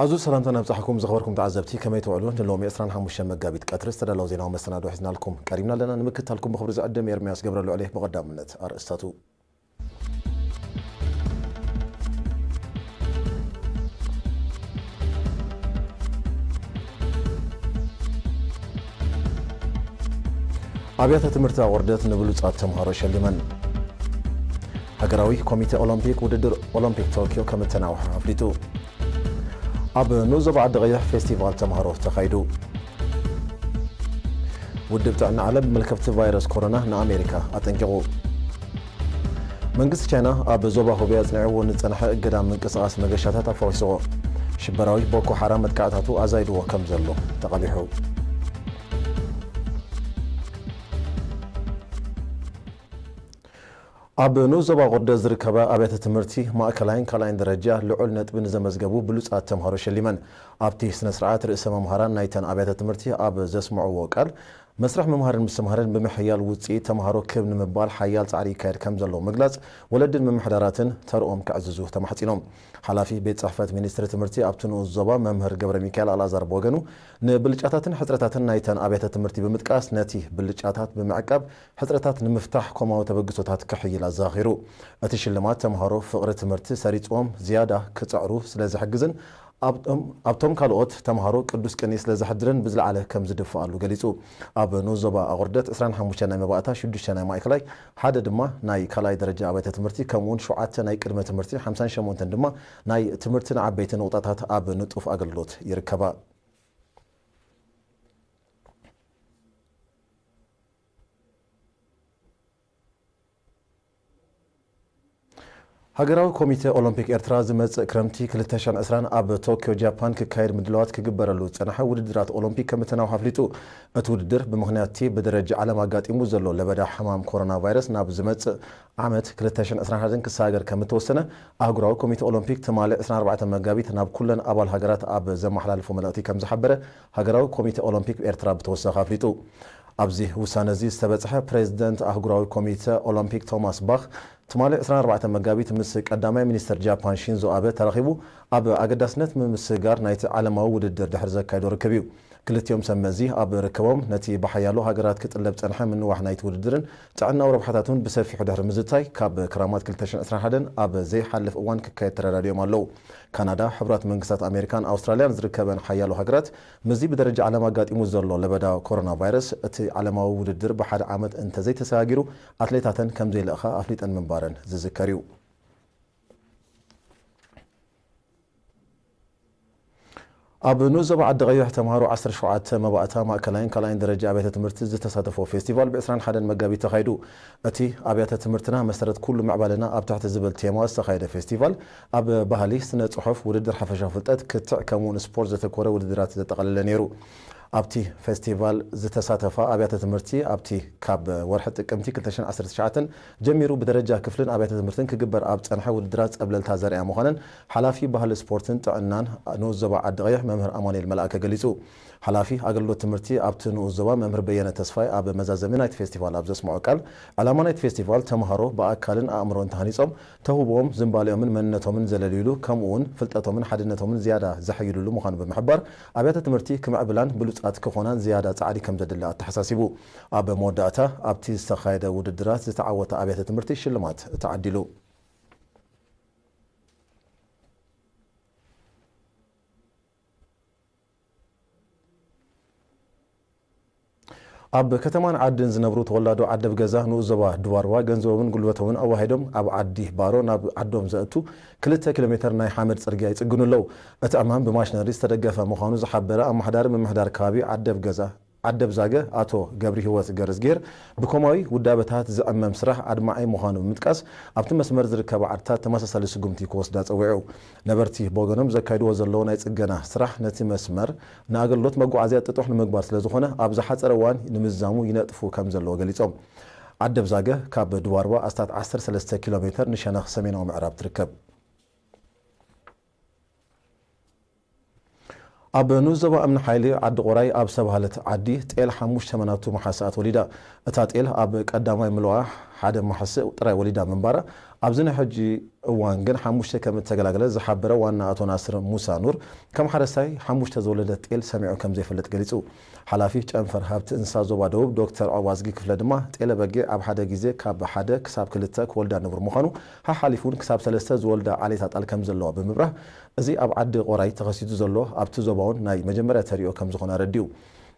ኣዙ ሰላምታ ናብጻሕኩም ዝኸበርኩም ተዓዘብቲ፣ ከመይ ትውዕሉ? ንሎሚ ዕስራን ሓሙሽተን መጋቢት ቀትሪ ዝተዳለወ ዜናዊ መሰናዶ ሒዝናልኩም ቀሪብና ኣለና። ንምክትታልኩም ብኽብሪ ዝዕድም ኤርምያስ ገብረልዑል እየ። ብቐዳምነት ኣርእስታቱ። ኣብያተ ትምህርቲ ኣቑርደት ንብሉጻት ተምሃሮ ሸሊመን። ሃገራዊ ኮሚተ ኦሎምፒክ ውድድር ኦሎምፒክ ቶኪዮ ከም እተናውሐ ኣፍሊጡ። ኣብ ንኡስ ዞባ ዓዲ ቀይሕ ፌስቲቫል ተምሃሮ ተኻይዱ። ውድብ ጥዕና ዓለም ብመልከፍቲ ቫይረስ ኮሮና ንኣሜሪካ ኣጠንቂቑ። መንግስቲ ቻይና ኣብ ዞባ ሁቤይ ኣጽኒዕዎ ንጸንሐ እገዳ ምንቅስቓስ መገሻታት ኣፈኺስዎ። ሽበራዊ ቦኮ ሓራም መጥቃዕታቱ ኣዛይድዎ ከም ዘሎ ተቐሊሑ። ኣብ ንኡስ ዞባ ቁርደት ዝርከባ ኣብያተ ትምህርቲ ማእከላይን ካልኣይን ደረጃ ልዑል ነጥቢ ንዘመዝገቡ ብሉጻት ተምሃሮ ሸሊመን። ኣብቲ ስነ ስርዓት ርእሰ መምሃራን ናይተን ኣብያተ ትምህርቲ ኣብ ዘስምዕዎ ቃል፣ መስርሕ ምምሃርን ምስትምሃርን ብምሕያል ውጽኢት ተምሃሮ ክብ ንምባል ሓያል ጻዕሪ ይካየድ ከም ዘሎ ምግላጽ፣ ወለድን ምምሕዳራትን ተርኦም ከዕዝዙ ተማሕጺኖም። ሓላፊ ቤት ጽሕፈት ሚኒስትሪ ትምህርቲ ኣብቲ ንኡስ ዞባ መምህር ገብረ ሚካኤል ኣልኣዛር ብወገኑ፣ ንብልጫታትን ሕጽረታትን ናይተን ኣብያተ ትምህርቲ ብምጥቃስ፣ ነቲ ብልጫታት ብምዕቃብ ሕጽረታት ንምፍታሕ ኮማዊ ተበግሶታት ክሕይል ኣዘኻኺሩ። እቲ ሽልማት ተምሃሮ ፍቕሪ ትምህርቲ ሰሪጽዎም ዝያዳ ክጽዕሩ ስለ ዝሕግዝን ኣብቶም፣ ኣብቶም ካልኦት ተምሃሮ ቅዱስ ቅንኢ ስለ ዘሕድርን ብዝለዓለ ከም ዝድፍኣሉ ገሊጹ። ኣብ ንኡስ ዞባ ኣቑርደት ዕስራን ሓሙሽተን ናይ መባእታ፣ ሽዱሽተ ናይ ማእከላይ፣ ሓደ ድማ ናይ ካልኣይ ደረጃ ኣብያተ ትምህርቲ ከምኡውን ሸውዓተ ናይ ቅድመ ትምህርቲ፣ ሓምሳን ሸሞንተን ድማ ናይ ትምህርቲ ንዓበይቲ ንቑጣታት ኣብ ንጡፍ ኣገልግሎት ይርከባ። ሃገራዊ ኮሚተ ኦሎምፒክ ኤርትራ ዝመጽእ ክረምቲ ክልተ ሽሕን ዕስራን ኣብ ቶክዮ ጃፓን ክካየድ ምድላዋት ክግበረሉ ዝጸንሐ ውድድራት ኦሎምፒክ ከም እተናውሐ ኣፍሊጡ። እቲ ውድድር ብምኽንያት እቲ ብደረጃ ዓለም ኣጋጢሙ ዘሎ ለበዳ ሕማም ኮሮና ቫይረስ ናብ ዝመጽእ ዓመት ክልተ ሽሕን ዕስራን ሓደን ክሰጋገር ከም እተወሰነ ኣህጉራዊ ኮሚተ ኦሎምፒክ ትማሊ ዕስራን ኣርባዕተን መጋቢት ናብ ኩለን ኣባል ሃገራት ኣብ ዘመሓላልፎ መልእኽቲ ከም ዝሓበረ ሃገራዊ ኮሚተ ኦሎምፒክ ኤርትራ ብተወሳኺ ኣፍሊጡ። ኣብዚ ውሳነ እዚ ዝተበጽሐ ፕሬዝደንት ኣህጉራዊ ኮሚተ ኦሎምፒክ ቶማስ ባኽ ትማሊ ዕስራን ኣርባዕተን መጋቢት ምስ ቀዳማይ ሚኒስትር ጃፓን ሺንዞ ኣበ ተራኺቡ ኣብ ኣገዳስነት ምምስጋር ናይቲ ዓለማዊ ውድድር ድሕሪ ዘካየዶ ርክብ እዩ። ክልቲኦም ሰብ መዚ ኣብ ርክቦም ነቲ ብሓያሎ ሃገራት ክጥለብ ጸንሐ ምንዋሕ ናይቲ ውድድርን ጥዕናዊ ረብሓታቱን ብሰፊሑ ድሕሪ ምዝታይ፣ ካብ ክራማት ክልተ ሽሕን ዕስራን ሓደን ኣብ ዘይሓልፍ እዋን ክካየድ ተረዳዲኦም ኣለዉ። ካናዳ፣ ሕቡራት መንግስታት ኣሜሪካን ኣውስትራልያን ዝርከበን ሓያሎ ሃገራት ምስዚ ብደረጃ ዓለም ኣጋጢሙ ዘሎ ለበዳ ኮሮና ቫይረስ እቲ ዓለማዊ ውድድር ብሓደ ዓመት እንተዘይተሰጋጊሩ ኣትሌታተን ከም ዘይልእኻ ኣፍሊጠን ምንባረን ዝዝከር እዩ። ኣብ ንኡስ ዞባ ዓዲ ቀይሕ ተምሃሮ ዓሰርተ ሸውዓተ መባእታ ማእከላይን ካልኣይን ደረጃ ኣብያተ ትምህርቲ ዝተሳተፎ ፌስቲቫል ብ ዕስራን ሓደን መጋቢት ተኻይዱ። እቲ ኣብያተ ትምህርትና መሰረት ኩሉ ምዕባለና ኣብ ትሕቲ ዝብል ቴማ ዝተኻየደ ፌስቲቫል ኣብ ባህሊ፣ ስነ ጽሑፍ፣ ውድድር ሓፈሻዊ ፍልጠት፣ ክትዕ ከምኡውን ስፖርት ዘተኮረ ውድድራት ዘጠቓለለ ነይሩ። ኣብቲ ፌስቲቫል ዝተሳተፋ ኣብያተ ትምህርቲ ኣብቲ ካብ ወርሒ ጥቅምቲ ክልተ ሽሕን ዓሰርተ ትሽዓተን ጀሚሩ ብደረጃ ክፍልን ኣብያተ ትምህርትን ክግበር ኣብ ጸንሐ ውድድራት ጸብለልታ ዘርእያ ምዃነን ሓላፊ ባህሊ ስፖርትን ጥዕናን ንኡስ ዞባ ዓዲ ቀይሕ መምህር ኣማኑኤል መልኣከ ገሊጹ። ሓላፊ ኣገልግሎት ትምህርቲ ኣብቲ ንኡስ ዞባ መምህር በየነ ተስፋይ ኣብ መዛዘሚ ናይቲ ፌስቲቫል ኣብ ዘስምዖ ቃል፣ ዕላማ ናይቲ ፌስቲቫል ተምሃሮ ብኣካልን ኣእምሮን ተሃኒጾም ተውህቦኦም፣ ዝንባሌኦምን መንነቶምን ዘለልዩሉ፣ ከምኡውን ፍልጠቶምን ሓድነቶምን ዝያዳ ዘሐይሉሉ ምዃኑ ብምሕባር፣ ኣብያተ ትምህርቲ ክምዕብላን ብሉጻት ክኾናን ዝያዳ ጻዕሪ ከም ዘድሊ ኣተሓሳሲቡ። ኣብ መወዳእታ፣ ኣብቲ ዝተኻየደ ውድድራት ዝተዓወታ ኣብያተ ትምህርቲ ሽልማት ተዓዲሉ። ኣብ ከተማን ዓድን ዝነብሩ ተወላዶ ዓደብ ገዛ ንኡስ ዞባ ድባርዋ ገንዘቦምን ጉልበቶምን ኣዋሂዶም ኣብ ዓዲ ባሮ ናብ ዓዶም ዘእቱ ክልተ ኪሎ ሜተር ናይ ሓመድ ጽርግያ ይጽግኑ ኣለዉ። እቲ ዕማም ብማሽነሪ ዝተደገፈ ምዃኑ ዝሓበረ ኣመሓዳሪ ምምሕዳር ከባቢ ዓደብ ገዛ ዓደብ ዛገ ኣቶ ገብረ ህይወት ገረዝጌር ብኮማዊ ውዳበታት ዝዕመም ስራሕ ኣድማዒ ምዃኑ ብምጥቃስ ኣብቲ መስመር ዝርከባ ዓድታት ተመሳሳሊ ስጉምቲ ክወስዳ ጸዊዑ። ነበርቲ ብወገኖም ዘካይድዎ ዘለዉ ናይ ጽገና ስራሕ ነቲ መስመር ንኣገልግሎት መጓዓዝያ ጥጡሕ ንምግባር ስለ ዝኾነ፣ ኣብ ዝሓጸረ እዋን ንምዝዛሙ ይነጥፉ ከም ዘለዉ ገሊጾም። ዓደብ ዛገ ካብ ድዋርባ ኣስታት ዓሰርተ ሰለስተ ኪሎ ሜተር ንሸነኽ ሰሜናዊ ምዕራብ ትርከብ። ኣብ ንኡስ ዞባ እምኒ ሓይሊ ዓዲ ቆራይ ኣብ ዝተባህለት ዓዲ ጤል ሓሙሽተ መናቱ መሓሰኣት ወሊዳ። እታ ጤል ኣብ ቀዳማይ ምልዋ ሓደ ማሕስእ ጥራይ ወሊዳ ምንባራ፣ ኣብዚ ናይ ሕጂ እዋን ግን ሓሙሽተ ከም እተገላገለ ዝሓበረ ዋና ኣቶ ናስር ሙሳ ኑር፣ ከም ሓረስታይ ሓሙሽተ ዝወለደት ጤል ሰሚዑ ከም ዘይፈልጥ ገሊጹ። ሓላፊ ጨንፈር ሃብቲ እንስሳ ዞባ ደቡብ ዶክተር ኦባዝጊ ክፍለ ድማ፣ ጤለ በጊዕ ኣብ ሓደ ግዜ ካብ ሓደ ክሳብ ክልተ ክወልዳ ንቡር ምዃኑ፣ ሓሓሊፉ እውን ክሳብ ሰለስተ ዝወልዳ ዓሌት ኣጣል ከም ዘለዋ ብምብራህ፣ እዚ ኣብ ዓዲ ቆራይ ተኸሲቱ ዘሎ ኣብቲ ዞባ እውን ናይ መጀመርያ ተርእዮ ከም ዝኾነ ኣረዲኡ።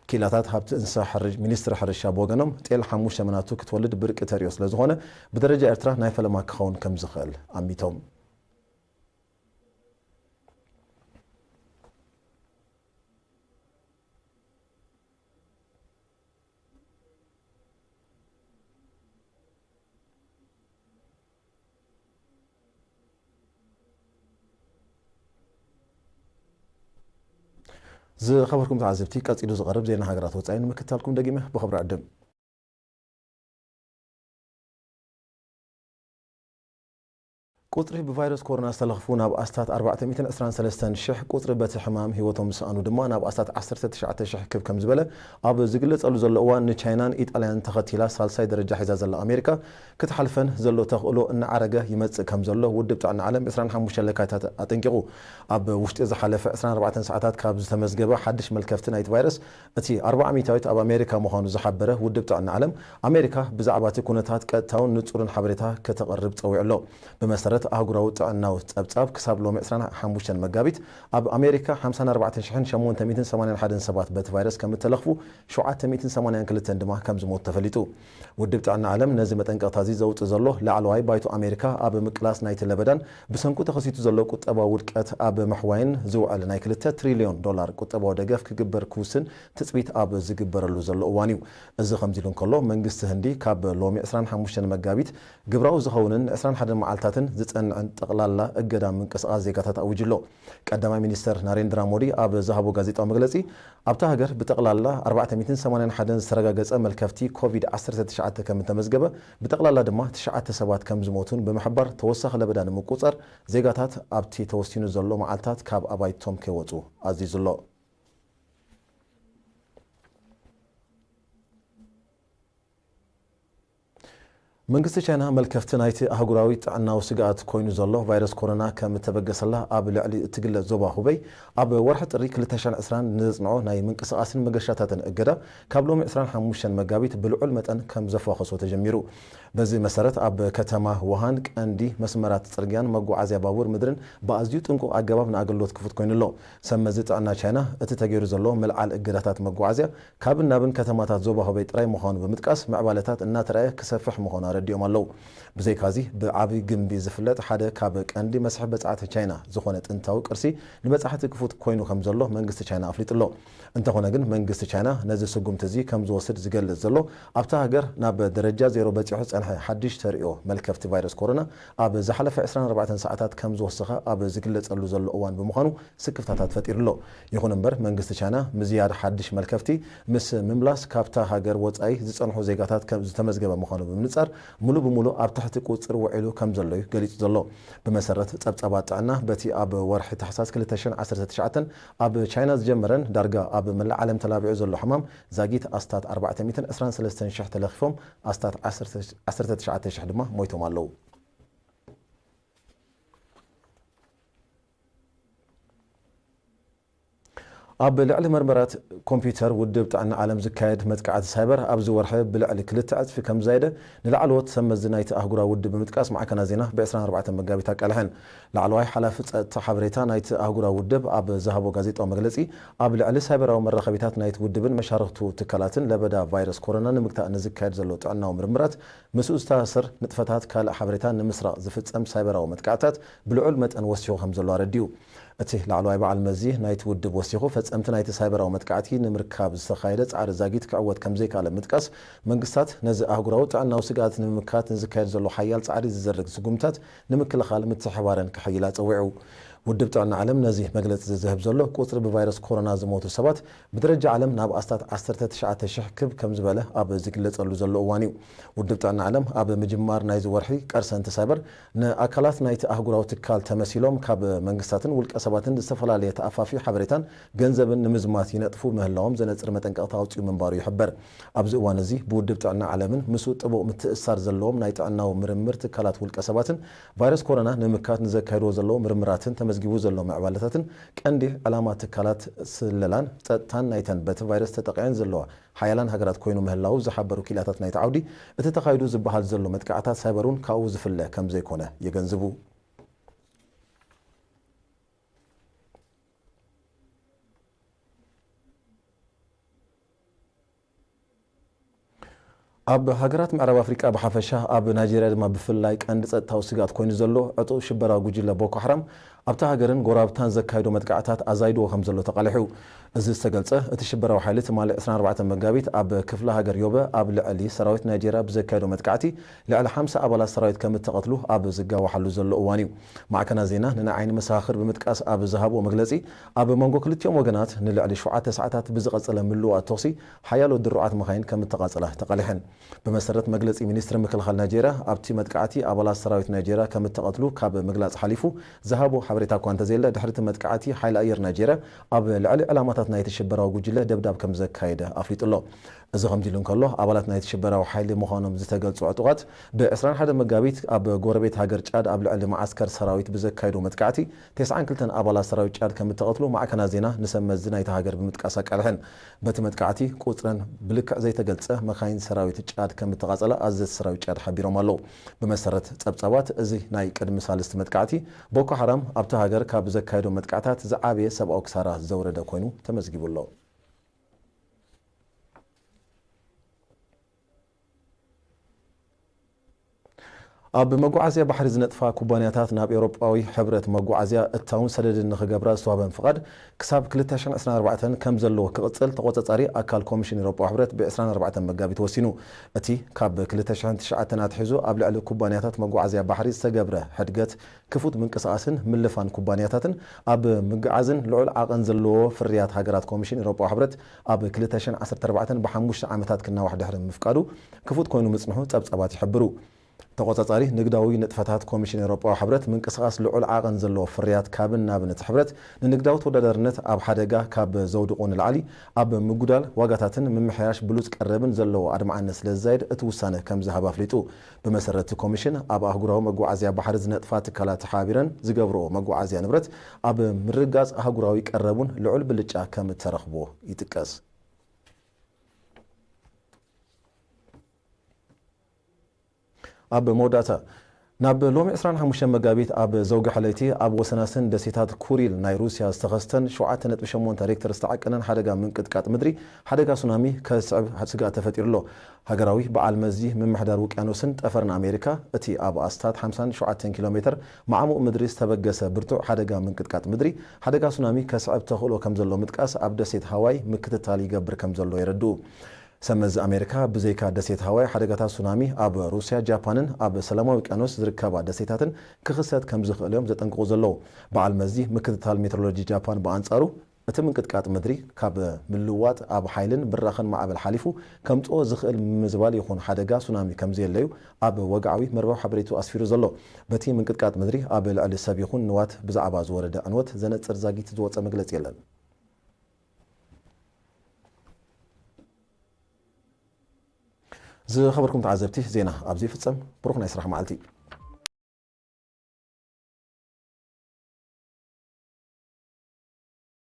ክኢላታት ሃብቲ እንስሳ ሕርሽ-፣ ሚኒስትሪ ሕርሻ ብወገኖም፣ ጤል ሓሙሽተ መናቱ ክትወልድ ብርቂ ተርእዮ ስለ ዝኾነ፣ ብደረጃ ኤርትራ ናይ ፈለማ ክኸውን ከም ዝኽእል ኣሚቶም። ዝኸበርኩም ተዓዘብቲ፣ ቀጺሉ ዝቐርብ ዜና ሃገራት ወጻኢ ንምክትታልኩም ደጊመ ብኽብሪ ዕድም። ቁጽሪ ብቫይረስ ኮሮና ዝተለኽፉ ናብ ኣስታት ኣርባዕተ ሚእትን ዕስራን ሰለስተን ሽሕ፣ ቁጽሪ በቲ ሕማም ህይወቶም ዝሰኣኑ ድማ ናብ ኣስታት ዓሰርተ ትሽዓተ ሽሕ ክብ ከም ዝበለ ኣብ ዝግለጸሉ ዘሎ እዋን፣ ንቻይናን ኢጣልያን ተኸቲላ ሳልሳይ ደረጃ ሒዛ ዘላ ኣሜሪካ ክትሓልፈን ዘሎ ተኽእሎ እናዓረገ ይመጽእ ከም ዘሎ ውድብ ጥዕና ዓለም ዕስራን ሓሙሽተን ለካቲት ኣጠንቂቑ። ኣብ ውሽጢ ዝሓለፈ ዕስራን ኣርባዕተን ሰዓታት ካብ ዝተመዝገበ ሓድሽ መልከፍቲ ናይቲ ቫይረስ፣ እቲ ኣርብዓ ሚእታዊት ኣብ ኣሜሪካ ምዃኑ ዝሓበረ ውድብ ጥዕና ዓለም፣ ኣሜሪካ ብዛዕባ እቲ ኩነታት ቀጥታውን ንጹርን ሓበሬታ ከተቕርብ ጸዊዑ ኣሎ። ብመሰረት ኣህጉራዊ ጥዕናዊ ጸብጻብ፣ ክሳብ ሎሚ ዕስራን ሓሙሽተን መጋቢት፣ ኣብ ኣሜሪካ ሓምሳን ኣርባዕተን ሽሕን ሸሞንተ ሚእትን ሰማንያን ሓደን ሰባት በቲ ቫይረስ ከም እተለኽፉ፣ ሸውዓተ ሚእትን ሰማንያን ክልተን ድማ ከም ዝሞቱ ተፈሊጡ። ውድብ ጥዕና ዓለም ነዚ መጠንቀቕታ እዚ ዘውጽእ ዘሎ፣ ላዕለዋይ ባይቶ ኣሜሪካ ኣብ ምቅላስ ናይቲ ለበዳን ብሰንኩ ተኸሲቱ ዘሎ ቁጠባዊ ውድቀት ኣብ ምሕዋይን ዝውዕል ናይ ክልተ ትሪልዮን ዶላር ቁጠባዊ ደገፍ ክግበር ክውስን ትጽቢት ኣብ ዝግበረሉ ዘሎ እዋን እዩ። እዚ ከምዚ ኢሉ እንከሎ፣ መንግስቲ ህንዲ ካብ ሎሚ ዕስራን ሓሙሽተን መጋቢት ግብራዊ ዝኸውንን ዕስራን ሓደን መዓልታትን ዝጸንዕን ጠቕላላ እገዳ ምንቅስቓስ ዜጋታት ኣዊጁ ኣሎ። ቀዳማይ ሚኒስተር ናሬንድራ ሞዲ ኣብ ዝሃቦ ጋዜጣዊ መግለጺ፣ ኣብታ ሃገር ብጠቕላላ ኣርባዕተ ሚእትን ሰማንያን ሓደን ዝተረጋገጸ መልከፍቲ ኮቪድ ዓሰርተ ትሽዓተ ከም እተመዝገበ፣ ብጠቕላላ ድማ ትሽዓተ ሰባት ከም ዝሞቱን ብምሕባር፣ ተወሳኺ ለበዳ ንምቁጻር ዜጋታት ኣብቲ ተወሲኑ ዘሎ መዓልታት ካብ ኣባይቶም ከይወጹ ኣዚዙ ኣሎ። መንግስቲ ቻይና መልከፍቲ ናይቲ ኣህጉራዊ ጥዕናዊ ስግኣት ኮይኑ ዘሎ ቫይረስ ኮሮና ከም እተበገሰላ ኣብ ልዕሊ እትግለጽ ዞባ ሁበይ፣ ኣብ ወርሒ ጥሪ ክልተ ሽሕን ዕስራን ንዘጽንዖ ናይ ምንቅስቓስን መገሻታትን እገዳ፣ ካብ ሎሚ ዕስራን ሓሙሽተን መጋቢት ብልዑል መጠን ከም ዘፋኸሶ ተጀሚሩ። በዚ መሰረት፣ ኣብ ከተማ ውሃን ቀንዲ መስመራት ጽርግያን መጓዓዝያ ባቡር ምድርን ብኣዝዩ ጥንቁቕ ኣገባብ ንኣገልግሎት ክፉት ኮይኑ ኣሎ። ሰብ መዚ ጥዕና ቻይና፣ እቲ ተገይሩ ዘሎ ምልዓል እገዳታት መጓዓዝያ ካብን ናብን ከተማታት ዞባ ሁበይ ጥራይ ምዃኑ ብምጥቃስ፣ ምዕባለታት እናተራእየ ክሰፍሕ ምዃኑ ኣረዲኦም ኣለዉ። ብዘይካዚ፣ ብዓቢ ግምቢ ዝፍለጥ ሓደ ካብ ቀንዲ መስሕብ በጻሕቲ ቻይና ዝኾነ ጥንታዊ ቅርሲ ንበጻሕቲ ክፉት ኮይኑ ከም ዘሎ መንግስቲ ቻይና ኣፍሊጡ ኣሎ። እንተኾነ ግን፣ መንግስቲ ቻይና ነዚ ስጉምቲ እዚ ከም ዝወስድ ዝገልጽ ዘሎ፣ ኣብታ ሃገር ናብ ደረጃ ዜሮ በጺሑ ዝጸንሐ ሓድሽ ተርእዮ መልከፍቲ ቫይረስ ኮሮና ኣብ ዝሓለፈ ዕስራን ኣርባዕተን ሰዓታት ከም ዝወሰኸ ኣብ ዝግለጸሉ ዘሎ እዋን ብምዃኑ፣ ስክፍታታት ፈጢሩ ኣሎ። ይኹን እምበር፣ መንግስቲ ቻይና ምዝያድ ሓድሽ መልከፍቲ ምስ ምምላስ ካብታ ሃገር ወጻኢ ዝጸንሑ ዜጋታት ከም ዝተመዝገበ ምዃኑ ብምንጻር፣ ሙሉ ብሙሉ ኣብ ትሕቲ ቁጽሪ ውዒሉ ከም ዘሎ እዩ ገሊጹ ዘሎ። ብመሰረት ጸብጻባት ጥዕና፣ በቲ ኣብ ወርሒ ታሕሳስ ክልተ ሽሕን ዓሰርተ ትሽዓተን ኣብ ቻይና ዝጀመረን ዳርጋ ኣብ መላእ ዓለም ተላቢዑ ዘሎ ሕማም፣ ዛጊት ኣስታት ኣርባዕተ ሚእትን ዕስራን ሰለስተን ሽሕ ተለኺፎም፣ ኣስታት ዓሰርተ፣ ዓሰርተ ትሽዓተ ሽሕ ድማ ሞይቶም ኣለዉ። ኣብ ልዕሊ መርመራት ኮምፒውተር ውድብ ጥዕና ዓለም ዝካየድ መጥቃዕቲ ሳይበር ኣብዚ ወርሒ ብልዕሊ ክልተ ዕጽፊ ከም ዝዛየደ ንላዕለዎት ሰብ መዚ ናይቲ ኣህጉራዊ ውድብ ብምጥቃስ ማዕከናት ዜና ብ ዕስራን ኣርባዕተን መጋቢት ኣቃልሐን። ላዕለዋይ ሓላፊ ጸጥታ ሓበሬታ ናይቲ ኣህጉራዊ ውድብ ኣብ ዝሃቦ ጋዜጣዊ መግለጺ፣ ኣብ ልዕሊ ሳይበራዊ መራኸቢታት ናይቲ ውድብን መሻርኽቱ ትካላትን ለበዳ ቫይረስ ኮሮና ንምግታእ ንዝካየድ ዘሎ ጥዕናዊ ምርምራት ምስኡ ዝተኣሳሰር ንጥፈታት ካልእ ሓበሬታ ንምስራቕ ዝፍጸም ሳይበራዊ መጥቃዕትታት ብልዑል መጠን ወሲኹ ከም ዘሎ ኣረዲኡ። እቲ ላዕለዋይ በዓል መዚ ናይቲ ውድብ ወሲኹ፣ ፈጸምቲ ናይቲ ሳይበራዊ መጥቃዕቲ ንምርካብ ዝተኻየደ ጻዕሪ ዛጊት ክዕወት ከም ዘይከኣለ ምጥቃስ፣ መንግስታት ነዚ ኣህጉራዊ ጥዕናዊ ስግኣት ንምምካት ንዝካየድ ዘሎ ሓያል ጻዕሪ ዝዘርግ ስጉምታት ንምክልኻል ምትሕብባረን ክሕይላ ጸዊዑ። ውድብ ጥዕና ዓለም ነዚ መግለጺ ዝህብ ዘሎ፣ ቁጽሪ ብቫይረስ ኮሮና ዝሞቱ ሰባት ብደረጃ ዓለም ናብ ኣስታት ዓሰርተ ትሽዓተ ሽሕ ክብ ከም ዝበለ ኣብ ዝግለጸሉ ዘሎ እዋን እዩ። ውድብ ጥዕና ዓለም ኣብ ምጅማር ናይዚ ወርሒ ቀርሰንቲ ሳይበር ንኣካላት ናይቲ ኣህጉራዊ ትካል ተመሲሎም ካብ መንግስታትን ውልቀ ሰባትን ዝተፈላለየ ተኣፋፊ ሓበሬታን ገንዘብን ንምዝማት ይነጥፉ ምህላዎም ዘነጽር መጠንቀቕታ ኣውጺኡ ምንባሩ ይሕበር። ኣብዚ እዋን እዚ ብውድብ ጥዕና ዓለምን ምስኡ ጥቡቕ ምትእስሳር ዘለዎም ናይ ጥዕናዊ ምርምር ትካላት ውልቀ ሰባትን ቫይረስ ኮሮና ንምምካት ንዘካየድዎ ዘለዉ ምርምራትን ተመዝጊቡ ዘሎ ምዕባለታትን ቀንዲ ዕላማ ትካላት ስለላን ጸጥታን ናይተን በቲ ቫይረስ ተጠቒዐን ዘለዋ ሓያላን ሃገራት ኮይኑ ምህላዉ ዝሓበሩ ክኢላታት ናይቲ ዓውዲ፣ እቲ ተኻይዱ ዝበሃል ዘሎ መጥቃዕታት ሳይበር እውን ካብኡ ዝፍለ ከም ዘይኮነ የገንዝቡ። ኣብ ሃገራት ምዕራብ ኣፍሪቃ ብሓፈሻ፣ ኣብ ናይጄርያ ድማ ብፍላይ ቀንዲ ጸጥታዊ ስግኣት ኮይኑ ዘሎ ዕጡቕ ሽበራዊ ጉጅለ ቦኮ ሓራም ኣብታ ሃገርን ጎረባብታን ዘካየዶ መጥቃዕታት ኣዛይድዎ ከም ዘሎ ተቓሊሑ። እዚ ዝተገልጸ፣ እቲ ሽበራዊ ሓይሊ ትማሊ ዕስራን ኣርባዕተን መጋቢት ኣብ ክፍለ ሃገር ዮበ ኣብ ልዕሊ ሰራዊት ናይጄርያ ብዘካየዶ መጥቃዕቲ ልዕሊ ሓምሳ ኣባላት ሰራዊት ከም እተቐትሉ ኣብ ዝጋዋሓሉ ዘሎ እዋን እዩ። ማዕከናት ዜና ንናይ ዓይኒ መሰኻኽር ብምጥቃስ ኣብ ዝሃብዎ መግለጺ፣ ኣብ መንጎ ክልቲኦም ወገናት ንልዕሊ ሸውዓተ ሰዓታት ብዝቐጸለ ምልዋጥ ተኹሲ ሓያሎ ድሩዓት መኻይን ከም እተቓጸላ ተቓሊሐን። ብመሰረት መግለጺ ሚኒስትሪ ምክልኻል ናይጄርያ፣ ኣብቲ መጥቃዕቲ ኣባላት ሰራዊት ናይጄርያ ከም እተቐትሉ ካብ ምግላጽ ሓሊፉ ዝሃቦ ሓበሬታ እኳ እንተዘየለ፣ ድሕሪ እቲ መጥቃዕቲ ሓይሊ ኣየር ናይጄርያ ኣብ ልዕሊ ዕላማታት ናይቲ ሽበራዊ ጉጅለ ደብዳብ ከም ዘካየደ ኣፍሊጡ ኣሎ። እዚ ከምዚ ኢሉ እንከሎ፣ ኣባላት ናይቲ ሽበራዊ ሓይሊ ምዃኖም ዝተገልጹ ዕጡቓት፣ ብ ዕስራን ሓደን መጋቢት ኣብ ጎረቤት ሃገር ጫድ ኣብ ልዕሊ መዓስከር ሰራዊት ብዘካየዶ መጥቃዕቲ፣ ተስዓን ክልተን ኣባላት ሰራዊት ጫድ ከም እተቐትሉ ማዕከናት ዜና ንሰብ መዚ ናይታ ሃገር ብምጥቃስ ኣቃልሐን። በቲ መጥቃዕቲ፣ ቁጽረን ብልክዕ ዘይተገልጸ መካይን ሰራዊት ጫድ ከም እተቓጸላ ኣዘዝቲ ሰራዊት ጫድ ሓቢሮም ኣለዉ። ብመሰረት ጸብጻባት፣ እዚ ናይ ቅድሚ ሳልስቲ መጥቃዕቲ፣ ቦኮ ሓራም ኣብታ ሃገር ካብ ዘካየዶ መጥቃዕታት ዝዓበየ ሰብኣዊ ክሳራ ዘውረደ ኮይኑ ተመዝጊቡ ኣሎ። ኣብ መጓዓዝያ ባሕሪ ዝነጥፋ ኩባንያታት ናብ ኤውሮጳዊ ሕብረት መጓዓዝያ እታውን ሰደድን ንኽገብራ ዝተዋህበን ፍቓድ ክሳብ ክልተ ሽሕን ዕስራን ኣርባዕተን ከም ዘለዎ ክቕጽል ተቖጻጻሪ ኣካል ኮሚሽን ኤውሮጳዊ ሕብረት ብ ዕስራን ኣርባዕተን መጋቢት ወሲኑ። እቲ ካብ ክልተ ሽሕን ትሽዓተን ኣትሒዙ ኣብ ልዕሊ ኩባንያታት መጓዓዝያ ባሕሪ ዝተገብረ ሕድገት ክፉት ምንቅስቓስን ምልፋን ኩባንያታትን ኣብ ምግዓዝን ልዑል ዓቐን ዘለዎ ፍርያት ሃገራት ኮሚሽን ኤውሮጳዊ ሕብረት ኣብ ክልተ ሽሕን ዓሰርተ ኣርባዕተን ብሓሙሽተ ዓመታት ክናዋሕ ድሕሪ ምፍቃዱ ክፉት ኮይኑ ምጽንሑ ጸብጻባት ይሕብሩ። ተቖጻጻሪ ንግዳዊ ንጥፈታት ኮሚሽን ኤውሮጳዊ ሕብረት ምንቅስቓስ ልዑል ዓቐን ዘለዎ ፍርያት ካብን ናብን እቲ ሕብረት ንንግዳዊ ተወዳዳርነት ኣብ ሓደጋ ካብ ዘውድቑ ንላዕሊ ኣብ ምጉዳል ዋጋታትን ምምሕያሽ ብሉጽ ቀረብን ዘለዎ ኣድማዕነት ስለ ዝዛይድ እቲ ውሳነ ከም ዝሃብ ኣፍሊጡ። ብመሰረት እቲ ኮሚሽን ኣብ ኣህጉራዊ መጓዓዝያ ባሕሪ ዝነጥፋ ትካላት ተሓባቢረን ዝገብርኦ መጓዓዝያ ንብረት ኣብ ምርግጋጽ ኣህጉራዊ ቀረብ እውን ልዑል ብልጫ ከም እተረኽቦ ይጥቀስ። ኣብ መወዳእታ፣ ናብ ሎሚ ዕስራን ሓሙሽተን መጋቢት ኣብ ዘውግሐ ለይቲ ኣብ ወሰናስን ደሴታት ኩሪል ናይ ሩስያ ዝተኸስተን ሸውዓተ ነጥቢ ሸሞንተ ሬክተር ዝተዓቀነን ሓደጋ ምንቅጥቃጥ ምድሪ ሓደጋ ሱናሚ ከስዕብ ስግኣት ተፈጢሩ ኣሎ። ሃገራዊ በዓል መዚ ምምሕዳር ውቅያኖስን ጠፈርን ኣሜሪካ፣ እቲ ኣብ ኣስታት ሓምሳን ሸውዓተን ኪሎ ሜተር ማዕሙቕ ምድሪ ዝተበገሰ ብርቱዕ ሓደጋ ምንቅጥቃጥ ምድሪ ሓደጋ ሱናሚ ከስዕብ ተኽእሎ ከም ዘሎ ምጥቃስ፣ ኣብ ደሴት ሃዋይ ምክትታል ይገብር ከም ዘሎ የረድኡ። ሰመዚ ኣሜሪካ ብዘይካ ደሴት ሃዋይ ሓደጋታት ሱናሚ ኣብ ሩስያ፣ ጃፓንን ኣብ ሰላማዊ ውቅያኖስ ዝርከባ ደሴታትን ክኽሰት ከም ዝኽእል እዮም ዘጠንቅቑ ዘለዉ። በዓል መዚ ምክትታል ሜትሮሎጂ ጃፓን ብኣንጻሩ፣ እቲ ምንቅጥቃጥ ምድሪ ካብ ምልዋጥ ኣብ ሓይልን ብራኸን ማዕበል ሓሊፉ ከምጽኦ ዝኽእል ምዝባል ይኹን ሓደጋ ሱናሚ ከም ዘየለዩ ኣብ ወግዓዊ መርበብ ሓበሬቱ ኣስፊሩ ዘሎ። በቲ ምንቅጥቃጥ ምድሪ ኣብ ልዕሊ ሰብ ይኹን ንዋት ብዛዕባ ዝወረደ ዕንወት ዘነጽር ዛጊት ዝወጸ መግለጺ የለን። ዝኸበርኩም ተዓዘብቲ፣ ዜና ኣብዚ ይፍጸም። ብሩኽ ናይ ስራሕ መዓልቲ።